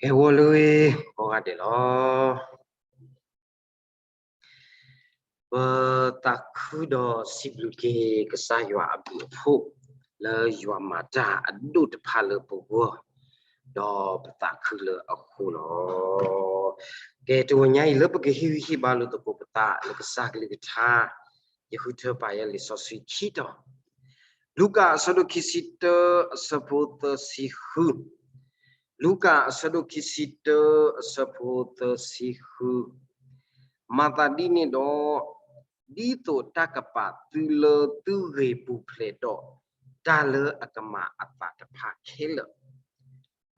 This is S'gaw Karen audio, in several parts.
ကဲဝီၤလၢဂ့ၤ ကိးဂၤဒဲးလီၤ. ပသးခုဒီးစံးဘျုးက့ၤကစၢ်ယွၤအဘျုးအဖှိၣ် လၢယွၤမၤတၢ်အဒိၣ်တဖၣ်လၢပဂီၢ်, ဒီးပသးခုလၢအဃိလီၤ. ကဲ တဂီၤညါအံၤ လၢပကဟ့ၣ်ဂံၢ်ဟ့ၣ်ဘါလိာ်သကိးပသးလၢကစၢ်ကလုၢ်ကထါ, ယဃုထၢပာ်ယဲလံာ်စီဆှံခံတီၤ, လူၤကၣ်အဆၢဒိၣ်ခံဆံတၢ အဆၢဖိသၢဆံဃု, လူၤကၣ်အဆၢဒိၣ်ခံဆံတၢ အဆၢဖိသၢဆံဃု, မၤသးဒ်န့ၣ်ဒီး, ဒ်သိးတၢ်ကပာ်သုလၢသုဂ့ၤပူၤဖျဲးဒီး, တၢ်လၢအကမၤအသးတဖၣ်ခဲလၢာ်,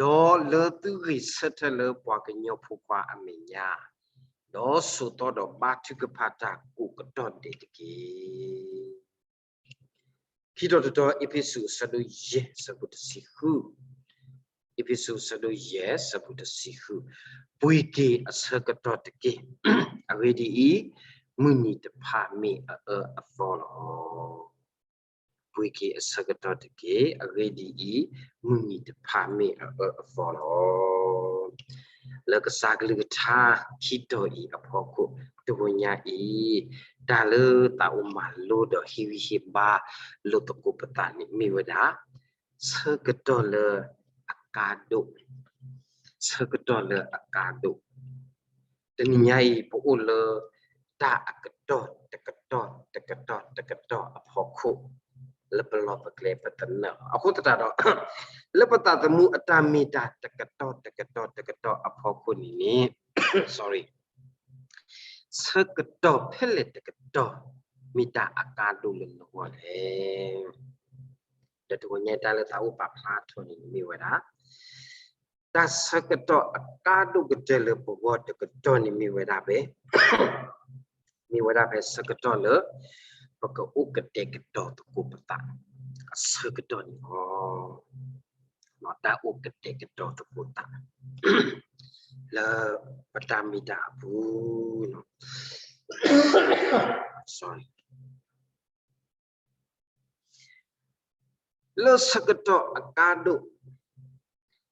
ဒီးလၢသုဂ့ၤဆၢထၢၣ်လၢပှၤကညီဖိခွါအမဲာ်ညါ, ဒီးဆိးသီဒီးဘါထုကဖၣ်တၢ်ကိးကတီၢ်ဒဲးတက့ၢ်. ခံတီၤတတီၤ အ့းဖ့းစူး အဆၢဒိၣ်ယဲၢ် အဆၢဖိတဆံဃု, အ့းဖ့းစူး အဆၢဒိၣ်ယဲၢ် အဆၢဖိတဆံဃု, ပှ့ၤက့ၤအဆၢကတီၢ်တက့ၢ်. အဂ့ၢ်ဒ်အံၤ, မုၢ်နံၤတဖၣ်မ့ၢ်အအၢအသီလီၤ. ပှ့ၤက့ၤအဆၢကတီၢ်တက့ၢ်. အဂ့ၢ်ဒ်အံၤ, မုၢ်နံၤတဖၣ်မ့ၢ်အအၢအသီလီၤ. လၢကစၢ်ကလုၢ်ကထါခံတီၤအံၤအဖီခိၣ် တဂီၤညါအံၤ, တၢ်လၢသးအိၣ်မၤလိဒီးဟ့ၣ်ဂံၢ်ဟ့ၣ်ဘါလိာ်သကိးပသးန့ၣ်မ့ၢ်ဝဲဒၣ် ဆၢကတီၢ်လၢအကါဒိၣ်, ဆၢကတီၢ်လၢအကါဒိၣ်. တနံၤညါအံၤ ပအိၣ်လၢတၢ်အကတီၢ်တကတီၢ်တကတီၢ်တကတီၢ်အဖီခိၣ် လၢပလီၢ်ပကျဲပသနၢၣ်လီၤ. အဃိသတးဒီး လၢပသးသမူအတၢ်မ့ၢ်တၢ်တကတီၢ်တကတီၢ်တကတီၢ်အဖီခိၣ်န့ၣ်န့ၣ် sorry, ဆၢကတီၢ်ဖဲလဲၣ်တကတီၢ် မ့ၢ်တၢ်အကါဒိၣ်လၢနဂီၢ်လဲၣ်. ဒီးတဂီၤညါတၢ်လၢသးအိၣ်ပာ်ဖျါထီၣ်န့ၣ်မ့ၢ်ဝဲဒၣ် တၢ်ဆၢကတီၢ်အကါဒိၣ်ကတၢၢ်လၢပဂီၢ်တကတီၢ်န့ၣ်မ့ၢ်ဝဲဒၣ်ဖဲ မ့ၢ်ဝဲဒၣ်ဖဲဆၢကတီၢ်လၢ ပကအိၣ်ကတဲာ်ကတီၤသကိးပသး အဆၢကတီၢ်န့ၣ်လီၤ. တၢ်အိၣ်ကတဲာ်ကတီၤသကိးသး လၢပတၢ်မ့ၢ်တၢ်အပူၤ sorry လၢဆၢကတီၢ်အကါဒိၣ်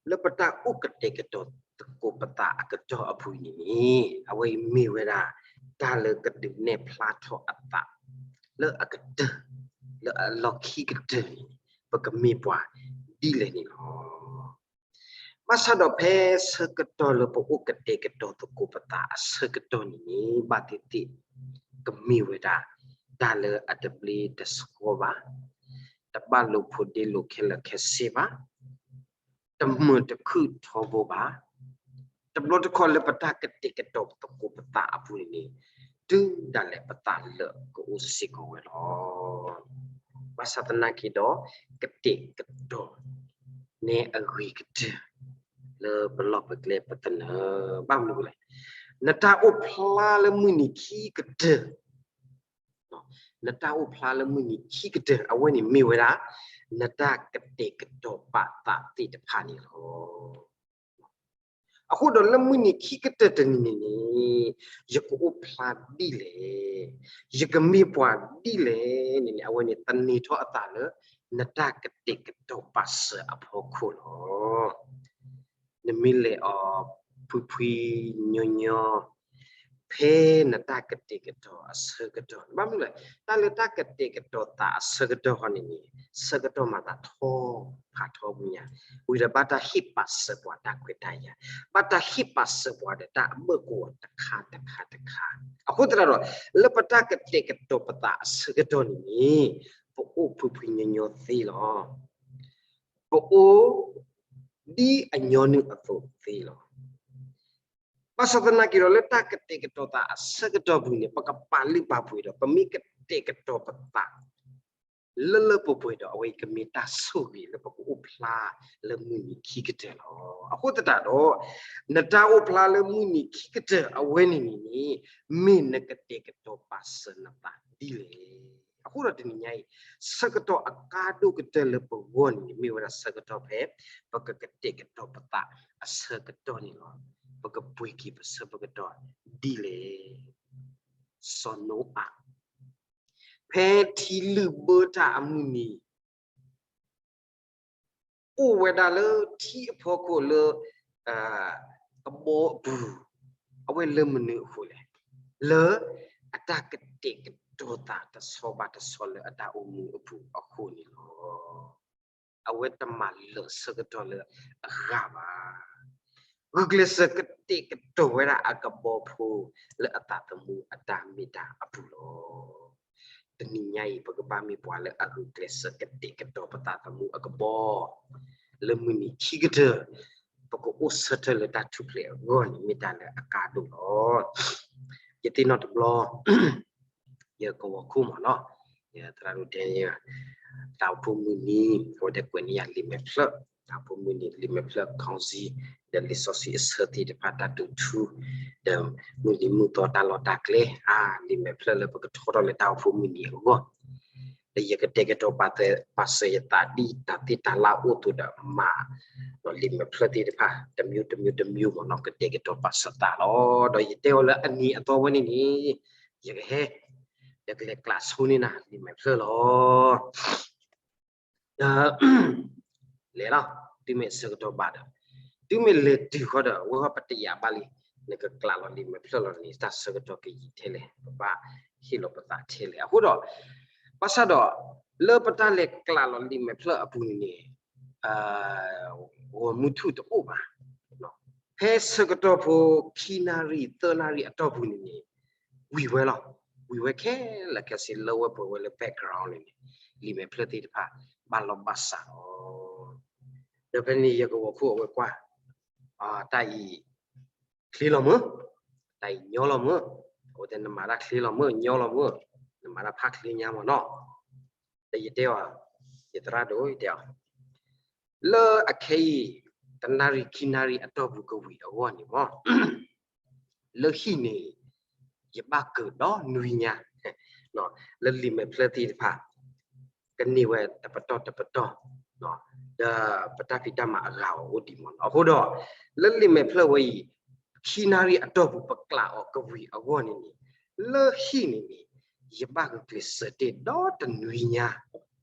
လၢပတၢ်အိၣ်ကတဲာ်ကတီၤသကိးပသးအကတီၢ်အပူၤန့ၣ်န့ၣ် အဝဲအံၤမ့ၢ်ဝဲဒၣ် တၢ်လၢကဒုးနဲၣ်ဖျါထီၣ်အသး လၢအကတၢၢ် လၢအလီၢ်ခံကတၢၢ်န့ၣ် ပကမ့ၢ်ပှၤဒ်လဲၣ်န့ၣ်လီၤ. ဘၣ်ဆၣ်ဒီးဖဲဆၢကတီၢ်လၢပအိၣ်ကတဲာ်ကတီၤသကိးပသးအဆၢကတီၢ်န့ၣ်န့ၣ် ဘၣ်သ့ၣ်သ့ၣ် ကမ့ၢ်ဝဲဒၣ် တၢ်လၢအတဘျ့တဆှီဘၣ်, တဘၣ်လိာ်ဖိးဒ့လိာ်ခဲလၢာ်ခဲဆ့ဘၣ်, တမုာ်တခုၣ်ထီဘိဘၣ်. တဘျီတခီၣ်လၢပတၢ်ကတဲာ်ကတီၤသကိးပသးအပူၤန့ၣ်န့ၣ် တုၤဒၣ်လဲာ်ပသးလၢာ်ကအိၣ်စ့ၢ်ကီးဝဲလီၤ. ဘၣ်ဆၣ်သနာ်က့ဒီး ကတဲာ်ကတီၤ နဲအဂ့ၤကတၢၢ် လၢပလီၢ်ပကျဲပသနၢၣ် ဘၣ်မနုၤလဲၣ်. နတၢ်အိၣ်ဖျါလၢမုၢ်နံၤခံကတၢၢ် နတၢ်အိၣ်ဖျါလၢမုၢ်နံၤခံကတၢၢ် အဝဲန့ၣ်မ့ၢ်ဝဲဒၣ် နတၢ်ကတဲာ်ကတီၤပာ်သးသ့ၣ်တဖၣ်န့ၣ်လီၤ. အဃိဒီးလၢမုၢ်နံၤခံကတၢၢ်တနံၤန့ၣ်န့ၣ် ယကအိၣ်ဖျါဒ်လဲၣ်, ယကမ့ၢ်ပှၤဒ်လဲၣ်န့ၣ်န့ၣ် အဝဲန့ၣ်သန့ၤထီၣ်အသးလၢ နတၢ်ကတဲာ်ကတီၤပာ်စၢၤအဖီခိၣ်လီၤ. နမ့ၢ်လဲၤအီၤဖှံဖှံညီညီ ဖဲနတၢ်ကတဲာ်ကတီၤအဆၢကတီၢ် ဘၣ်မနုၤလဲၣ် တၢ်လၢတၢ်ကတဲာ်ကတီၤသးအဆၢကတီၢ်ဟီန့ၣ်န့ၣ် ဆၢကတီၢ်မၤသးထီဖးထီပူၤညါ ဝံၤဒီးဘၣ်တၢ်ဟ့ၣ်ပာ်စၢၤပှၤတၢ်ခွဲးတၢ်ယာ်, ဘၣ်တၢ်ဟ့ၣ်ပာ်စၢၤပှၤဒီးတၢ်အဘၢၣ်ကဝီၤတခါတခါတခါ. အဃိသတးဒီး လၢပတၢ်ကတဲာ်ကတီၤပသးအဆၢကတီၢ်န့ၣ်န့ၣ် ပအိၣ်ဖှံဖှံညီညီသ့လီၤ. ပအိၣ်ဒ်အညီနုၢ်အသိးသ့လီၤ. ဘၣ်ဆၣ်သနာ်က့ဒီး လၢတၢ်ကတဲာ်ကတီၤသးအဆၢကတီၢ်ပူၤန့ၣ် ပကပာ်လုၢ်ပာ်ပှ့ၤဒီး ပမ့ၢ်ကတဲာ်ကတီၤပသး လၢလၢပှဲၤပှဲၤဒီး အဝဲအံၤကမ့ၢ်တၢ်ဆိၣ်ဂ့ၤလၢပကအိၣ်ဖျါလၢမုၢ်နံၤခံကတၢၢ်လီၤ. အဃိသတးဒီး နတၢ်အိၣ်ဖျါလၢမုၢ်နံၤခံကတၢၢ်အဝဲန့ၣ်န့ၣ်န့ၣ် မ့ၢ်နကတဲာ်ကတီၤပာ်စၢၤနသးဒ်လဲၣ်. အဃိဒီးတနံၤညါအံၤ ဆၢကတီၢ်အကါဒိၣ်ကတၢၢ်လၢပဂီၢ်န့ၣ်န့ၣ် မ့ၢ်ဝဲဒၣ်ဆၢကတီၢ်ဖဲ ပကကတဲာ်ကတီၤပသးအဆၢကတီၢ်န့ၣ်လီၤ. ပကပှ့ၤက့ၤပဆၢပကတီၢ်ဒ်လဲၣ်. စီၤနိအၤ ဖဲထံလုၢ်ဘၢတၢ်အမုၢ်နံၤ အိၣ်ဝဲဒၣ်လၢထံအဖီခိၣ်လၢ ကဘီအပူၤ, အဝဲလၢမနုၤအဃိလဲၣ်, လၢအတၢ်ကတဲာ်ကတီၤသးတဆီဘၣ်တဆီလၢအတၢ်အိၣ်မူအပူၤအဃိန့ၣ်လီၤ. အဝဲတမၤလၢာ်ဆၢကတီၢ်လၢအဂၤဘၣ်. ဂုာ်ကျဲးစၢးကတဲာ်ကတီၤဝဲဒၣ်အကဘီဖိလၢအသးသမူအတၢ်မ့ၢ်တၢ်အပူၤလီၤ. တနံၤညါအံၤ ပကဘၣ်မ့ၢ်ပှၤလၢအဂုာ်ကျဲးစၢးကတဲာ်ကတီၤပသးသမူအကဘီ, လၢမုၢ်နံၤခံကတၢၢ် ပကအိၣ်ဆၢထၢၣ်လၢတၢ်ထူၣ်ဖျဲးအဂီၢ်န့ၣ် မ့ၢ်တၢ်လၢအကါဒိၣ်လီၤ. ယသ့ၣ်နီၣ်တဘျီ ယကဝီၤခိၣ်မးနီၤ, ယသရၣ်ဒိၣ်တဲ တၢ်အိၣ်ဖှိၣ်မုၢ်နံၤ အဝဲတဲကွဲးန့ၢ်ယၤလံာ်မဲာ်ဖျၢၣ်, တၢ်အိၣ်ဖှိၣ်မုၢ်နံၤ လံာ်မဲာ်ဖျၢၣ် ခီၣ်စံ ဒီးလံာ်စီဆှံအဆၢသ့ၣ်တဖၣ်တၢ်ဒုးထူ, ဒီးမုၢ်နံၤမုၢ်သီတၢ်လီၢ်တၢ်ကျဲ အါ လံာ်မဲာ်ဖျၢၣ်လၢပကထီထီၣ်လၢတၢ်အိၣ်ဖှိၣ်မုၢ်နံၤအဂီၢ် ဒီးယကတဲာ်ကတီၤပာ်စၢၤယသးဒ်တၢ်သ့တၢ်လၢ်အိၣ်အသိးဒီးမၤ ဒီးလံာ်မဲာ်ဖျၢၣ်သ့ၣ်တဖၣ် တမံၤတမံၤတမံၤမ့ၢ်နီၤ ကတဲာ်ကတီၤပာ်စၢၤသးလီၤ. ဒီးယတဲအီၤလၢအနံၤအသီဝဲန့ၣ်န့ၣ် ယကဟဲ ဒီးကလဲၤကျးဆိန့ၢ်နၤလံာ်မဲာ်ဖျၢၣ်လီၤ. ဒီး လဲၤလီၤ တုၤမ့ၢ်ဆၢကတီၢ်ဘၣ်ဒီး တုၤမ့ၢ်လဲၤတုၤဃီဒီး အဝဲဃီပတယာ်ဘၣ်လံ နကကျးလီၤလံာ်မဲာ်ဖျၢၣ်လီၤန့ၣ် တၢ်ဆၢကတီၢ်ကယံာ်ထဲလဲၣ် ပဘၣ်ဟ့ၣ်လီၤပသးထဲလဲၣ်. အဃိဒီး ဘၣ်ဆၣ်ဒီး လၢပတၢ်လဲၤကျးလီၤလံာ်မဲာ်ဖျၢၣ်အပူၤန့ၣ်န့ၣ် ဂီၤမုၢ်ထူၣ်တအိၣ်ဘၣ်. ဖဲဆၢကတီၢ်ဖိ ခံနၣ်ရံၣ် သၢနၣ်ရံၣ်အတီၢ်ပူၤန့ၣ်န့ၣ် ဝံၤဝဲလီၤ. ဝံၤဝဲခဲလၢာ်ခဲဆ့ လၢဝဲပှဲၤဝဲလၢ background န့ၣ်န့ၣ် လံာ်မဲာ်ဖျၢၣ်သ့ၣ်တဖၣ် ဘၣ်လီၤဘၣ်စးလီၤ. ဒီးဖဲန့ၣ်ယကဝီၤခိၣ်အဝဲကွၢ် တၢ်အံၤ ချ့လီၤမုၢ်, တၢ်အံၤညီလီၤမုၢ်, အဝဲတဲနမၤတၢ်ချ့လီၤမုၢ် ညီလီၤမုၢ်, နမၤတၢ်ဖးချ့ညါမ့ၢ်နီၤ. ဒီးယတဲအီၤ, ယသရၣ်ဒိၣ် ယတဲအီၤ လၢအခဲအံၤ တနၣ်ရံၣ်ခံနၣ်ရံၣ်အတီၢ်ပူၤကဝံၤအဂီၢ်န့ၣ်မ့ၢ် လၢဟံၣ်န့ၣ် ယဘၣ်ကၢၤဒီးနွံညါ လၢလံာ်မဲာ်ဖျၢၣ်သ့ၣ်တဖၣ် ကန့ၢ်ဝဲတပတီၢ်တပတီၢ် ဒီးပတၢ်ဖံးတၢ်မၤအဂၤအီၤအိၣ်ဒံးမ့ၢ်နီၤ. အဃိဒီး လၢလံာ်မဲာ်ဖျၢၣ်ဝဲအံၤ ခံနၣ်ရံၣ်အတီၢ်ပူၤပကျးအီၤကဝံၤအဂီၢ်န့ၣ်န့ၣ် လၢဟံၣ်န့ၣ်န့ၣ် ယဘၣ်ဂုာ်ကျဲးစၢးတ့ၢ်ဒီးတနွံညါ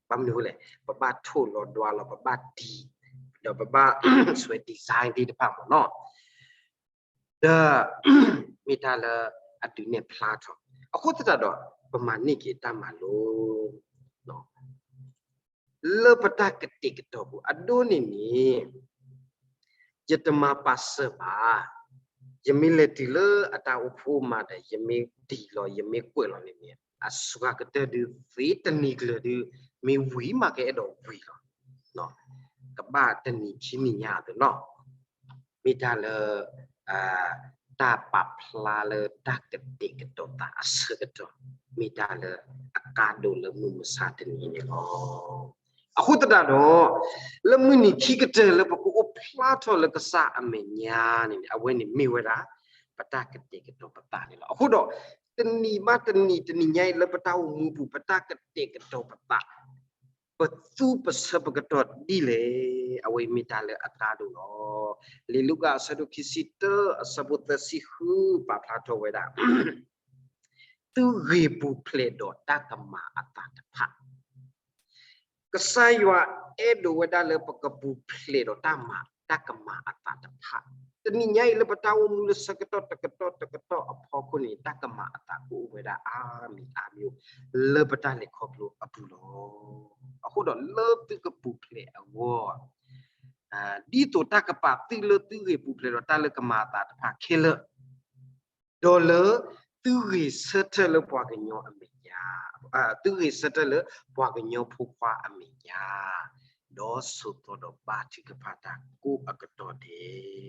ဘၣ်မနုၤအဃိလဲၣ် ပဘၣ်ထိၣ်လီၤဒွးလီၤ ပဘၣ်တံၤ ဒီးပဘၣ် ဆွဲ design သ့ၣ်တဖၣ်မ့ၢ်နီၤ. ဒီး မ့ၢ်တၢ်လၢအဒုးနဲၣ်ဖျါထီၣ် အဃိသတးဒီး ပမၤန့ၢ်က့ၤတၢ်မၤလိ လၢပတၢ်ကတဲာ်ကတီၤပူၤအဒိန့ၣ်န့ၣ် ယတမၤပာ်စၢၤဘၣ်. ယမ့ၢ်လဲၤတုၤလၢအတၢ်အိၣ်ဖှိၣ်မးဒီး ယမ့ၢ်တံၤလီၤ ယမ့ၢ်ကွဲးလီၤန့ၣ်န့ၣ် အစှၤကတၢၢ်ဒုး သ့တနံၤကျၢၤဒုး မ့ၢ်ဝံၤမးကအဲၣ်ဒိးဝံၤလီၤ. ကဘၣ်တနံၤခံနံၤညါအသိးနီၤ မ့ၢ်တၢ်လၢ တၢ်ပာ်ဖျါလၢတၢ်ကတဲာ်ကတီၤသးအဆၢကတီၢ် မ့ၢ်တၢ်လၢအကါဒိၣ်လၢမုၢ်မဆါတနံၤန့ၣ်လီၤ. အဃိသတးဒီး လၢမုၢ်နံၤခံကတၢၢ်လၢပကအိၣ်ဖျါထီၣ်လၢကစၢ်အမဲာ်ညါန့ၣ်န့ၣ် အဝဲန့ၣ်မ့ၢ်ဝဲဒၣ် ပတၢ်ကတဲာ်ကတီၤပသးန့ၣ်လီၤ. အဃိဒီး တနံၤဘၣ်တနံၤ တနံၤညါအံၤလၢပတၢ်အိၣ်မူပူၤ ပတၢ်ကတဲာ်ကတီၤပသး ပသူပဆၢပကတီၢ်ဒ်လဲၣ်, အဝဲအံၤမ့ၢ်တၢ်လၢအကါဒိၣ်လီၤ. လံာ်လူၤကၣ်အဆၢဒိၣ်ခံဆံတၢ အဆၢဖိသၢဆံဃု ပာ်ဖျါထီၣ်ဝဲဒၣ် သုဂ့ၤပူၤဖျဲးဒီးတၢ်ကမၤအသးတဖၣ် ကစၢ်ယွၤအဲၣ်ဒိးဝဲဒၣ်လၢပကပူၤဖျဲးဒီးတၢ်မၤ တၢ်ကမၤအသးတဖၣ်, တနံၤညါအံၤလၢပတၢ်အိၣ်မူလၢဆၢကတီၢ်တကတီၢ်တကတီၢ်အဖီခိၣ်န့ၣ် တၢ်ကမၤအသးကအိၣ်ဝဲဒၣ်အါမံၤအါမံၤ လၢပတၢ်လဲၤခီဖျိအပူၤလီၤ. အဃိဒီးလၢသုကပူၤဖျဲးအဂီၢ် ဒ်သိးတၢ်ကပာ်သုလၢသုဂ့ၤပူၤဖျဲးဒီးတၢ်လၢကမၤအသးတဖၣ်ခဲလၢာ် ဒီးလၢသုဂ့ၤဆၢထၢၣ်လၢပှၤကညီအမဲာ်ညါ, သုဂ့ၤဆၢထၢၣ်လၢပှၤကညီဖိခွါအမဲာ်ညါ, ဒီးဆိးသီဒီးဘါထုကဖၣ်တၢ်ကိးအကတီၢ်ဒဲ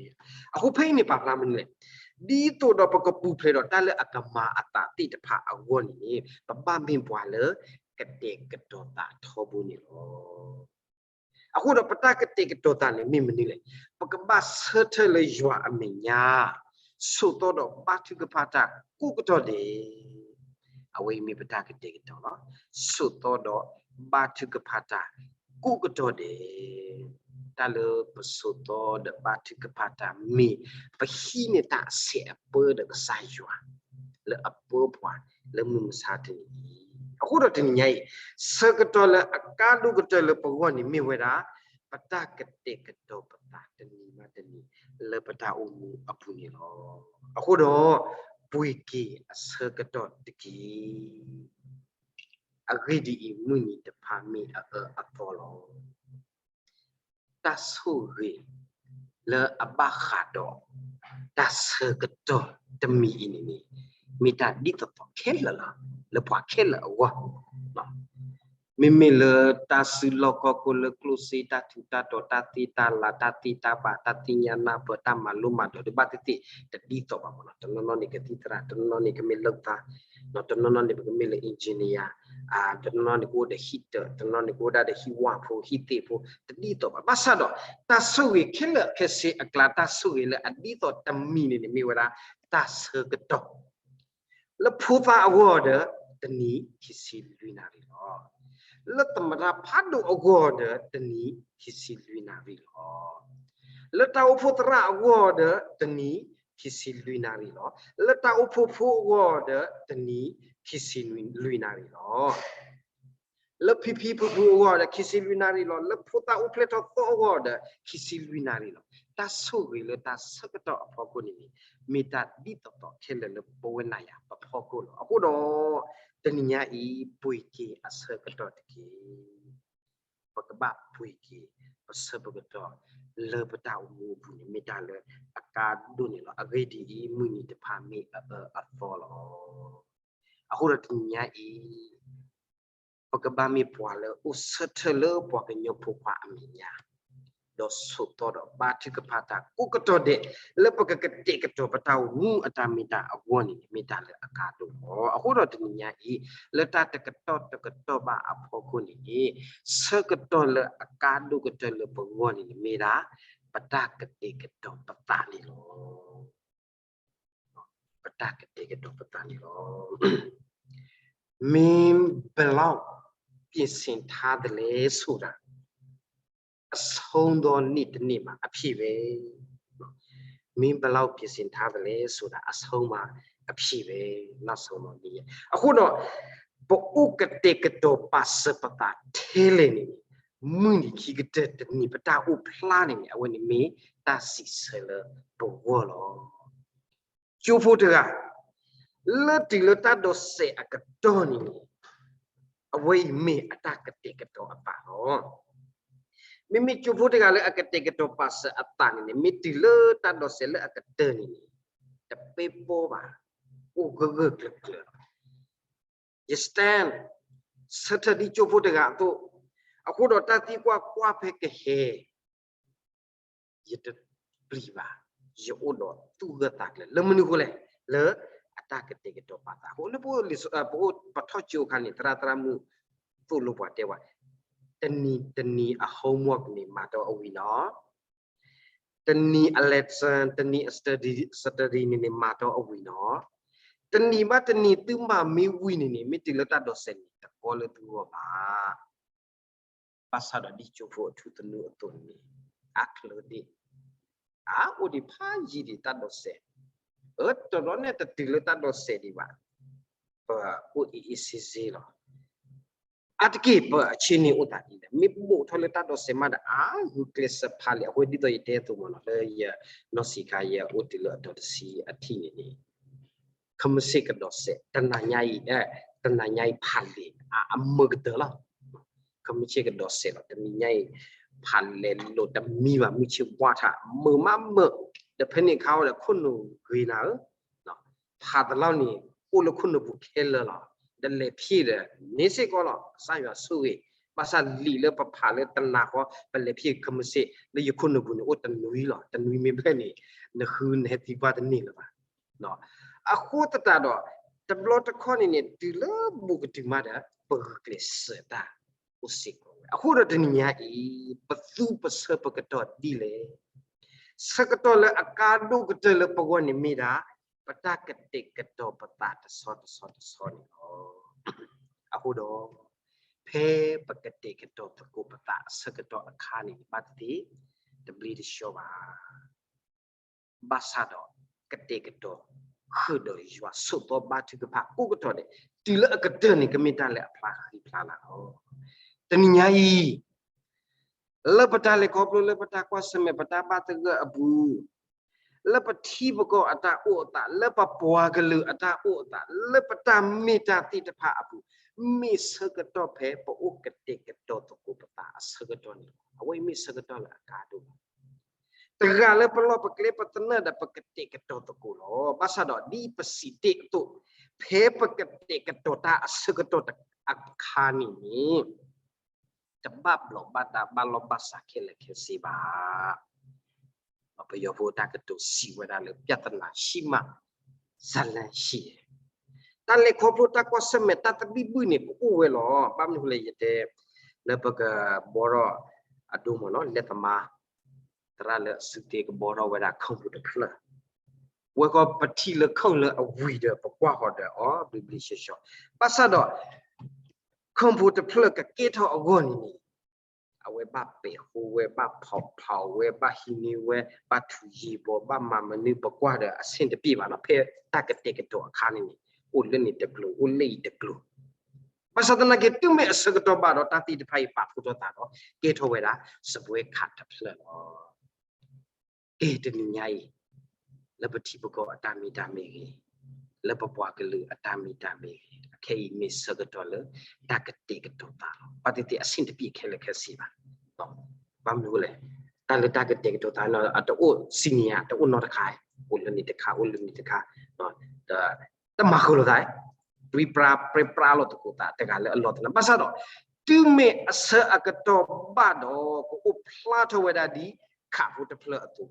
း. အဃိဖဲအံၤန့ၣ်ပာ်ဖျါမနုၤလဲၣ်, ဒ်သိးဒီးပကပူၤဖျဲးဒီးတၢ်လၢအကမၤအသးသ့ၣ်တဖၣ်အဂီၢ်န့ၣ် ပဘၣ်မ့ၢ်ပှၤလၢကတဲာ်ကတီၤသးထီဘိန့ၣ်လီၤ. အဃိဒီးပတၢ်ကတဲာ်ကတီၤသးန့ၣ်မ့ၢ်မနုၤလဲၣ်, ပကဘၣ်ဆၢထၢၣ်လၢယွၤအမဲာ်ညါ, ဆိးသီဒီးဘါထုကဖၣ်တၢ်ကိးကတီၢ်ဒဲး. အဝဲအံၤမ့ၢ်ပတၢ်ကတဲာ်ကတီၤလီၤ. ဆိးသီဒီးဘါထုကဖၣ်တၢ်ကိးကတီၢ်ဒဲး. တၢ်လၢပဆိးသီဒီးဘါထုကဖၣ်တၢ်မ့ၢ် ပဟံးန့ၢ်တၢ်အဆဲးအပၢဒီးကစၢ်ယွၤ လၢအပၢပှၤလၢမုၢ်မဆါတနံၤအံၤ. အဃိဒီးတနံၤညါအံၤ ဆၢကတီၢ်လၢအကါဒိၣ်ကတၢၢ်လၢပဂီၢ်န့ၣ်မ့ၢ်ဝဲဒၣ် ပတၢ်ကတဲာ်ကတီၤပသးတနံၤဘၣ်တနံၤ လၢပတၢ်အိၣ်မူအပူၤန့ၣ်လီၤ. အဃိဒီး ပှ့ၤက့ၤအဆၢကတီၢ်တက့ၢ်. အဂ့ၢ်ဒ်အံၤ, မုၢ်နံၤတဖၣ်မ့ၢ်အအၢအသီလီၤ. တၢ်ဆိၣ်ဂ့ၤလၢအဘၣ်ဃးဒီး တၢ်ဆၢကတီၢ်တမံၤအံၤန့ၣ်န့ၣ် မ့ၢ်တၢ်ဒ်သိးသိးခဲလၢာ်လီၤ လၢပှၤခဲလၢာ်အဂီၢ်. မ့မ့ၢ်လၢတၢ်စုလီၢ်ခီၣ်ခိၣ်လၢကျိၣ်စ့ တၢ်ထူးတၢ်တီၤ တၢ်သ့တၢ်လၤ တၢ်သ့တၢ်ဘၣ် တၢ်သ့ၣ်ညါနၢ်ပၢၢ် တၢ်မၤလိမၤဒိး တဘၣ်သ့ၣ်သ့ၣ် တဒ်သိးဘၣ်မးလီၤ. တနီၤနီၤန့ၣ်ကသံၣ်သရၣ်, တနီၤနီၤန့ၣ်ကမ့ၢ်လိာ်သး, တနီၤနီၤန့ၣ် ပကမ့ၢ်လၢ engineer, တနီၤနီၤန့ၣ်ကအိၣ်ဒီးဟံၣ်တၢး, တနီၤန့ၣ်ကအိၣ်ဒၣ်ဒီးဟံၣ်ဝၣ်ဖိ ဟံၣ်သ့ၣ်ဖိ တဒ်သိးဘၣ်. ဘၣ်ဆၣ်ဒီး တၢ်ဆိၣ်ဂ့ၤခဲလၢာ်ခဲဆ့အကျါ တၢ်ဆိၣ်ဂ့ၤလၢအဒ်သိးတမံၤန့ၣ်န့ၣ် မ့ၢ်ဝဲဒၣ်တၢ်ဆၢကတီၢ် လၢဖိသၣ်အဂီၢ်ဒီး တနံၤခံဆံလွံၢ်နၣ်ရံၣ်လီၤ. လၢသမတဖးဒိၣ်အဂီၢ်ဒီး တနံၤခံဆံလွံၢ်နၣ်ရံၣ်လီၤ. လၢတၢ်အိၣ်ဖှိၣ်သရၣ်အဂီၢ်ဒီး တနံၤခံဆံလွံၢ်နၣ်ရံၣ်လီၤ. လၢတၢ်အိၣ်ဖှိၣ်ဖိအဂီၢ်ဒီး တနံၤခံဆံလွံၢ်နၣ်ရံၣ်လီၤ. လၢဖံဖံဖုဖုအဂီၢ်ဒီး ခံဆံလွံၢ်နၣ်ရံၣ်လီၤ. လၢဖိသၣ်အိၣ်ဖျဲၣ်ထီၣ်သီအဂီၢ်ဒီး ခံဆံလွံၢ်နၣ်ရံၣ်လီၤ. တၢ်ဆိၣ်ဂ့ၤလၢတၢ်ဆၢကတီၢ်အဖီခိၣ်န့ၣ်န့ၣ် မ့ၢ်တၢ်ဒ်သိးသိးခဲလၢာ်လၢပဝဲနၤယၤပဖီခိၣ်လီၤ. အဃိဒီး တနံၤညါအံၤ ပှ့ၤက့ၤအဆၢကတီၢ်တက့ၢ်. ပကဘၣ်ပှ့ၤက့ၤ ပဆၢပကတီၢ်လၢပတၢ်အိၣ်မူအပူၤန့ၣ် မ့ၢ်တၢ်လၢအကါဒိၣ်န့ၣ်လီၤ. အဂ့ၢ်ဒ်အံၤ, မုၢ်နံၤတဖၣ်မ့ၢ်အအၢအသီလီၤ. အဃိဒီးတနံၤညါအံၤ ပကဘၣ်မ့ၢ်ပှၤလၢအိၣ်ဆၢထၢၣ်လၢပှၤကညီဖိခွါအမဲာ်ညါ, ဒီးဆိးသီဒီးဘါထုကဖၣ်တၢ်ကိးကတီၢ်ဒဲး လၢပကကတဲာ်ကတီၤပတၢ်အိၣ်မူအတၢ်မ့ၢ်တၢ်အဂီၢ်န့ၣ်န့ၣ် မ့ၢ်တၢ်လၢအကါဒိၣ်လီၤ. အဃိဒီးတနံၤညါအံၤ လၢတၢ်တကတီၢ်တကတီၢ်ဘၣ်အဖီခိၣ်န့ၣ်န့ၣ် ဆၢကတီၢ်လၢအကါဒိၣ်ကတၢၢ်လၢပဂီၢ်န့ၣ်န့ၣ် မ့ၢ်ဒၣ် ပတၢ်ကတဲာ်ကတီၤပသးန့ၣ်လီၤ. ပတၢ်ကတဲာ်ကတီၤပသးန့ၣ်လီၤ. မင်းဘယ်လောက်ပြင်ဆင်ထားသလဲဆိုတာ အဆုံးသောနေ့တစ်နေ့မှာ အဖြေပဲ. မင်းဘယ်လောက်ပြင်ဆင်ထားသလဲဆိုတာ အဆုံးမှာ အဖြေပဲ, နောက်ဆုံးတော့ နေ့ရက်. အဃိဒီး ပအိၣ်ကတဲာ်ကတီၤပာ်စၢၤပသးထဲလဲၣ်န့ၣ်န့ၣ် မုၢ်နံၤခံကတၢၢ်တနံၤ ပတၢ်အိၣ်ဖျါန့ၣ်န့ၣ် အဝဲန့ၣ်မ့ၢ်တၢ်စံးဆၢလၢပဂီၢ်လီၤ. ကၠိဖိတဂၤ လၢတုၤလၢတၢ်ဒိးစဲးအကတီၢ်န့ၣ်န့ၣ် အဝဲအံၤမ့ၢ်အတၢ်ကတဲာ်ကတီၤအသးလီၤ. မ့မ့ၢ်ကၠိဖိတဂၤလၢအကတဲာ်ကတီၤပာ်စၢၤအသးန့ၣ်န့ၣ် မ့ၢ်တုၤလၢတၢ်ဒိးစဲးလၢအကတၢၢ်န့ၣ်န့ၣ် တပ့ၤပီဘၣ်, အိၣ်ဂၢၢ်ဂၢၢ်ကျၢၤကျၢၤလီၤ. ယ stand ဆၢထၢၣ်ဒ်ကၠိဖိတဂၤအသိး, အဃိဒီးတၢ်သံကွၢ်ကွၢ်ဖဲကဟဲ ယတပျံၤဘၣ်, ယအိၣ်ဒီးသူၣ်ဂၢၢ်သးကျၢၤ လၢမနုၤအဃိလဲၣ်, လၢအတၢ်ကတဲာ်ကတီၤပာ်သးအဃိ, လၢပအိၣ်လံာ်စီ, ပအိၣ်ပထီၣ်ကၠိအခါန့ၣ် သရၣ်သရၣ်မုၣ်သိၣ်လိပှၤတဲဝဲ, တနံၤတနံၤအ homework န့ၣ် မၤတီအဝံၤနီၤ, တနံၤအ lesson, တနံၤအ study, study န့ၣ်န့ၣ် မၤတီအဝံၤနီၤ, တနံၤဘၣ်တနံၤသုမၤမ့ၢ်ဝံၤန့ၣ်န့ၣ် မ့ၢ်တုၤလၢတၢ်ဒိးစဲးန့ၣ် တကီလၢသုဂီၢ်ဘၣ်. ဘၣ်ဆၣ်ဒီးဒ်ကၠိဖိအထူသနူအသိးန့ၣ် အါချၢဒံး, အါအိၣ်ဒံးဖးယံာ်ဒံးတၢ်ဒိးစဲး, အၢ တရီန့ၣ်တတုၤလၢတၢ်ဒိးစဲးဒံးဘၣ်, ပအိၣ်အ့ၣ်အ့ၣ်စ့စ့လီၤ. အါတက့ၢ် ပအဆ့န့ၣ်အိၣ်သးဒ်လဲၣ်, မ့ၢ်ဘိးထီၣ်လၢတၢ်ဒိးစဲးမးဒီး အါဂုာ်ကျဲးစၢးဖးလဲၣ်, အဃိဒ်သိးယတဲအသိးမးနီၤ လၢယနီၢ်ဆံးခါ ယအိၣ်တုၤလၢအတီၤတဆံအထံၣ်န့ၣ်န့ၣ် ခမုၢ်ဆ့ၣ်ကဒိးစဲး တနၤညါအံၤ, တနၤညါအံၤဖးလဲၣ်, အမုာ်ကတၢၢ်လီၤ. ခမုၢ်ဆ့ၣ်ကဒိးစဲးလီၤ တနံၤညါအံၤ ဖးလဲၣ်လိာ်တမံဘၣ် မုၢ်ဆ့ၣ်ဘှါထး မုာ်မးမုာ်, ဒီးဖဲန့ၣ်အခါဝဲဒီးခိၣ်နူာ်ဂ့ၤနၤဧၢ, ဖးသလီၤန့ၣ် အိၣ်လၢခိၣ်နူာ်ပူၤခဲလၢာ်လီၤ, ဒီးလဲၤဖံးဒီး န့ၣ်စ့ၢ်ကီးလီၤ ကစၢ်ယွၤဆိၣ်ဂ့ၤ, ဘၣ်ဆၣ်လံာ်လၢပဖးလၢတနၤဃီ ပလဲၤဖံးခမုၢ်ဆ့ၣ်လၢယခိၣ်နူာ်ပူၤန့ၣ် အိၣ်တနွံလီၤ, တနွံမ့ၢ်ဖဲန့ၣ် နဃုနဟဲသံကွၢ်တန့ၢ်လၢၤဘၣ်. အဃိသတးဒီး တဘျီတခီၣ်န့ၣ်န့ၣ် တုၤလၢဘူးကတုၤမးဒီး ပဂုာ်ကျဲးစၢးတၢ်အိၣ်စ့ၢ်ကီးဝဲ. အဃိဒီးတနံၤညါအံၤ ပသူပဆၢပကတီၢ်ဒ်လဲၣ်. ဆၢကတီၢ်လၢအကါဒိၣ်ကတၢၢ်လၢပဂီၢ်န့ၣ်မ့ၢ်ဒၣ် ပတၢ်ကတဲာ်ကတီၤပသးတဆီတဆီတဆီန့ၣ်လီၤ. အဃိဒီး ဖဲပကတဲာ်ကတီၤသကိးပသးအဆၢကတီၢ်အခါန့ၣ် ဘၣ်သ့ၣ်သ့ၣ် တဘျ့တဆှီဘၣ်. ဘၣ်ဆၣ်ဒီး ကတဲာ်ကတီၤဃုာ်ဒီးယွၤ ဆိးသီဘါထုကဖၣ်ကိးကတီၢ်ဒဲး တုၤလၢအကတၢၢ်န့ၣ် ကမ့ၢ်တၢ်လၢအဖျါဃံဖျါလၤလီၤ. တနံၤညါအံၤ လၢပတၢ်လဲၤခီဖျိ လၢပတၢ်ကွၢ်ဆၢၣ်မဲာ် ပတၢ်ဘၣ်သဂၢၢ်အပူၤ, လၢပထံပကီၢ်အတၢ်အိၣ်အသး, လၢပပှၤကလုာ်အတၢ်အိၣ်အသး, လၢပတၢ်မ့ၢ်တၢ်သ့ၣ်တဖၣ်အပူၤ, မ့ၢ်ဆၢကတီၢ်ဖဲပအိၣ်ကတဲာ်ကတီၤသကိးပသးအဆၢကတီၢ်န့ၣ်လီၤ. အဝဲအံၤမ့ၢ်ဆၢကတီၢ်လၢအကါဒိၣ်လီၤ. တဂၤလၢပလီၢ်ပကျဲ ပသနၢၣ်ဒီးပကတဲာ်ကတီၤသကိးလီၤ. ဘၣ်ဆၣ်ဒီးဒ်ပစံးတ့ၢ်အသိး, ဖဲပကတဲာ်ကတီၤတၢ်အဆၢကတီၢ်အခါန့ၣ်န့ၣ် တဘၣ်ဘျီးဘၣ်ဒါဘၣ်လီၢ်ဘၣ်စးခဲလၢာ်ခဲဆ့ဘၣ်. ပယီၤဖိတၢ်ကတိၤစံးဝဲဒၣ်လၢ ပြဿနာရှိမှ ဇာလမ်းရှိတယ်. တၢ်လဲၤခီဖျိတၢ်ကွၢ်ဆၢၣ်မဲာ်တၢ်သဘံၣ်ဘုၣ်န့ၣ် ပအိၣ်ဝဲလီၤ. ဘၣ်မနုၤလဲၣ် ယတဲ လၢပကဘီထီၣ်အဒိမ့ၢ်နီၤ လဲၤသမား သရၣ်လၢအစုသ့ကဘီထီၣ်ဝဲဒၣ် ခီၣ်ပူၤတဖျၢၣ်, ဝဲဃီပထံၣ်လၢခီၣ်လၢအဝံၤဒီး ပကွၢ်ဃီၤဒီးအီၤဘျ့ဘျ့ဆှီဆှီ, ဘၣ်ဆၣ်ဒီး ခီၣ်ပူၤတဖျၢၣ်ကကဲထီၣ်အဂီၢ်န့ၣ်န့ၣ် အဝဲဘၣ်ပဲာ်ဃိဝဲ, ဘၣ်ဖီၣ်ဖျါဝဲ, ဘၣ်ဟံးန့ၢ်ဝဲ, ဘၣ်ထုးယံၤဘီ, ဘၣ်မၤမနုၤ ပကွၢ်ဒီးအဆ့ၣ်တပ့ၢ်ဘၣ်နီၤ. ဖဲတၢ်ကတဲာ်ကတီၤအခါန့ၣ်န့ၣ် အိၣ်လၢန့ၣ်တကျိၤ အိၣ်လၢအံၤတကျိၤ, ဘၣ်ဆၣ်သနာ်က့ တုၤမ့ၢ်အဆၢကတီၢ်ဘၣ်ဒီး တၢ်သ့ၣ်တဖၣ်အံၤပာ်ဖှိၣ်ထီၣ်သးဒီး ကဲထီၣ်ဝဲဒၣ် စားပွဲခါ တဖျၢၣ်လီၤ. ကဲတနံၤညါအံၤ လၢပထံပကီၢ်အတၢ်မ့ၢ်တၢ်မ့ၢ်ဂ့ၤ, လၢပပှၤကလုာ်အတၢ်မ့ၢ်တၢ်မ့ၢ်ဂ့ၤ, အခဲအံၤမ့ၢ်ဆၢကတီၢ်လၢတၢ်ကတဲာ်ကတီၤသးလီၤ. ဘၣ်သ့ၣ်သ့ၣ်အဆ့ၣ်တပ့ၢ်ခဲလၢာ်ခဲဆ့ဘၣ်. ဘၣ်မနုၤလဲၣ်, တၢ်လၢတၢ်ကတဲာ်ကတီၤသးန့ၣ် အတအိၣ်စံနံၤဧါ, တအိၣ်နီတခါ, အိၣ်လၢန့ၣ်တခါ အိၣ်လၢန့ၣ်တခါ, တမၤဃုာ်လိာ်သး, ပြံပြါပြံပြါလိာ်သကိးသး တဂၤလၢအလီၢ်တနၢၤ. ဘၣ်ဆၣ်ဒီး တုၤမ့ၢ်အဆၢအကတီၢ်ဘၣ်ဒီး ကအိၣ်ဖျါထီၣ်ဝဲဒၣ်ဒ်ခးဖိတဖျၢၣ်အသိး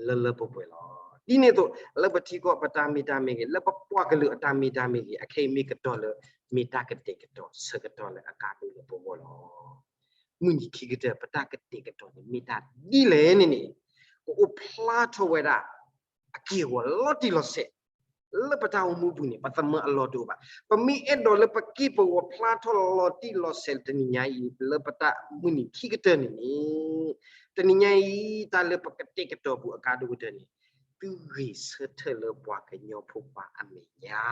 လၢလၢပှဲၤပှဲၤလီၤ. ဒ်န့ၣ်အသိး လၢပထံကီၢ်ပတၢ်မ့ၢ်တၢ်မ့ၢ်ဂ့ၤ, လၢပပှၤကလုာ်အတၢ်မ့ၢ်တၢ်မ့ၢ်ဂ့ၤ, အခဲအံၤမ့ၢ်ကတီၢ်လၢ မ့ၢ်တၢ်ကတဲာ်ကတီၤဆၢကတီၢ်လၢအကါဒိၣ်လၢပဂီၢ်လီၤ. မုၢ်နံၤခံကတၢၢ် ပတၢ်ကတဲာ်ကတီၤန့ၣ် မ့ၢ်တၢ်ဒ်လဲၣ်န့ၣ်န့ၣ် ကအိၣ်ဖျါထီၣ်ဝဲဒၣ် အက့ၢ်အဂီၤလီၤတံၢ်လီၤဆဲး လၢပတၢ်အိၣ်မူပူၤန့ၣ် ပသမၢအလီၢ်တအိၣ်ဘၣ်. ပမ့ၢ်အဲၣ်ဒိးလၢပက့ၢ်ပဂီၤဖျါထီၣ်လီၤတံၢ်လီၤဆဲးတနံၤညါအံၤ လၢပတၢ်မုၢ်နံၤခံကတၢၢ်န့ၣ်န့ၣ်, တနံၤညါအံၤ တၢ်လၢပကတဲာ်ကတီၤပူၤအကါဒိၣ်ကတၢၢ်န့ၣ်, သုဂ့ၤဆၢထၢၣ်လၢပှၤကညီဖိခွါအမဲာ်ညါ,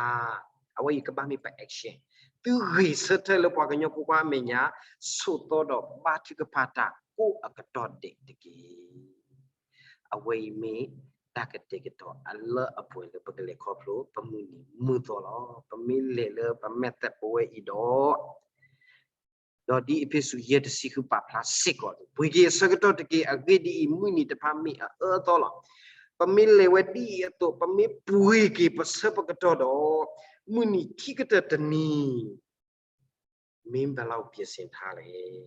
အဝဲအံၤကဘၣ်မ့ၢ်ပ action, သုဂ့ၤဆၢထၢၣ်လၢပှၤကညီဖိခွါအမဲာ်ညါ, ဆိးသီဒီးဘါထုကဖၣ်တၢ်ကိးအကတီၢ်ဒဲးတက့ၢ်. အဝဲအံၤမ့ၢ်တၢ်ကတဲာ်ကတီၤအလၢအပှဲၤလၢပကလဲၤခီဖျိ ပမုၢ်နံၤမုၢ်သီလီၤ. ပမ့ၢ်လဲၤလၢပမ့ၢ်သးပဝဲအံၤဒီး, ဒီးဒ်အ့းဖ့းစူး ယဲၢ် တဆံဃု ပာ်ဖျါစ့ၢ်ကီး, ပှ့ၤက့ၤအဆၢကတီၢ်တက့ၢ်. အဂ့ၢ်ဒ်အံၤ, မုၢ်နံၤတဖၣ်မ့ၢ်အအၢအသီလီၤ. ပမ့ၢ်လဲၤဝဲဒ်အံၤအသိး, ပမ့ၢ်ပှ့ၤက့ၤပဆၢပကတီၢ်ဒီး, မုၢ်နံၤခံကတၢၢ်တနံၤ မ့ၢ်ဘၣ်လီၤပျဲစ့ထါလဲၣ်.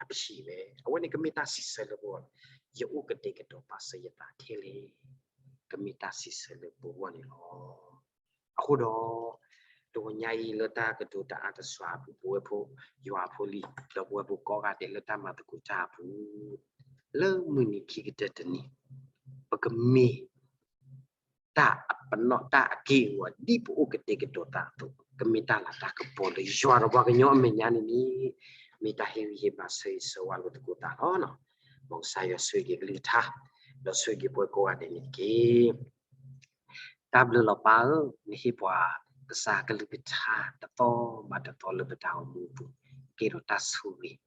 အဖံးဝဲ, အဝဲန့ၣ်ကမ့ၢ်တၢ်စံးဆၢလၢပဂီၢ်လီၤ. ယအိၣ်ကတဲာ်ကတီၤပာ်စၢၤယသးထဲလဲၣ်, ကမ့ၢ်တၢ်စံးဆၢလၢပဂီၢ်န့ၣ်လီၤ. အဃိဒီး, တဂီၤညါအံၤလၢတၢ်ကတိၤတအါတစှၤအပူၤ ပဝဲဖိယွၤဖိလံၤ ဒီးပဝဲဖိကိးဂၤဒဲးလၢတၢ်မၤသကိးတၢ်အပူၤ, လၢမုၢ်နံၤခံကတၢၢ်တနံၤ, ပကမ့ၢ် တၢ်အပနီၣ်တၢ်အက့ၢ်အဂီၤ ဒ်ပအိၣ်ကတဲာ်ကတီၤသးအသိး, ကမ့ၢ်တၢ်လၤတၢ်ကပီၤလၢယွၤဒီးပှၤကညီအမဲာ်ညါန့ၣ်န့ၣ်, မ့ၢ်တၢ်ဟ့ၣ်ဂံၢ်ဟ့ၣ်ဘါဆၢဂ့ၤဆၢဝါလိာ်သကိးသးလီၤ. မ်ကစၢ်ယွၤဆိၣ်ဂ့ၤက့ၤကလုၢ်ကထါ, ဒီးဆိၣ်ဂ့ၤက့ၤပဝဲကိးဂၤဒဲးန့ၣ်တက့ၢ်. တၢ်ဘျုးလီၤပၢ်ဧၢ, နဟ့ၣ်ပှၤကစၢ်တသီဘၣ်တသီလၢပတၢ်အိၣ်မူအပူၤ, ကကဲထီၣ်တၢ်ဆိၣ်ဂ့ၤ.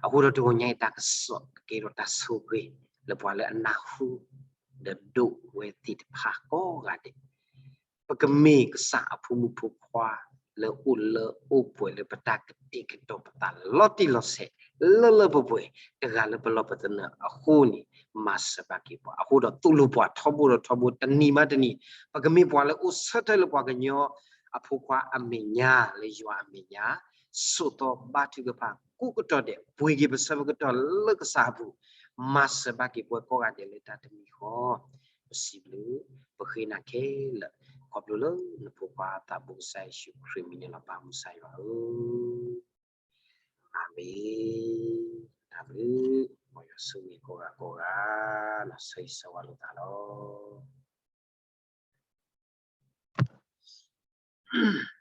အဃိဒီးတဂီၤညါအံၤတၢ်ကစီၣ် ကကဲထီၣ်တၢ်ဆိၣ်ဂ့ၤ လၢပှၤလၢအနၢ်ဟူ ဒီးဒိးဝဲသ့ၣ်တဖၣ်ကိးဂၤဒဲး, ပကမ့ၢ်ကစၢ်အဖိမုၣ်ဖိခွါ လၢအိၣ်လၢအိၣ်ပှဲၤလၢပတၢ်ကတဲာ်ကတီၤပသးလီၤတံၢ်လီၤဆဲး လၢလၢပှဲၤပှဲၤ, တဂၤလၢပလီၢ်ပသနၢၣ်အဃိန့ၣ်, မၤစၢၤဘၣ်က့ၤပှၤအဃိဒီး သိၣ်လိပှၤထီဘိဒီးထီဘိ တနံၤဘၣ်တနံၤ, ပကမ့ၢ်ပှၤလၢအိၣ်ဆၢထၢၣ်လၢပှၤကညီအဖိခွါအမဲာ်ညါ လၢယွၤအမဲာ်ညါ, ဆိးသီဘါထုကဖၣ်ကိးကတီၢ်ဒဲး ပှ့ၤက့ၤပဆၢပကတီၢ်လၢကစၢ်အပူၤ, မၤစၢၤဘၣ်က့ၤပှၤကိးဂၤဒဲးလၢတၢ်တမံၤဃီ, ပစံးဘျုး, ပဃ့နၤခဲလၢာ်, ခီဖျိလၢနဖိခွါသးဘိကစၢ်ယ့ၣ်ၡူးခရံာ်မံၤန့ၣ်လီၤ ပၢ်မုၢ်ဆါယွၤဧၢ, အၤမ့ၣ်, တၢ်ဘျုး, မ်ယွၤဆိၣ်ဂ့ၤကိးဂၤကိးဂၤ, လီၤဆၢဂ့ၤဆၢဝါလိာ်သးလီၤ.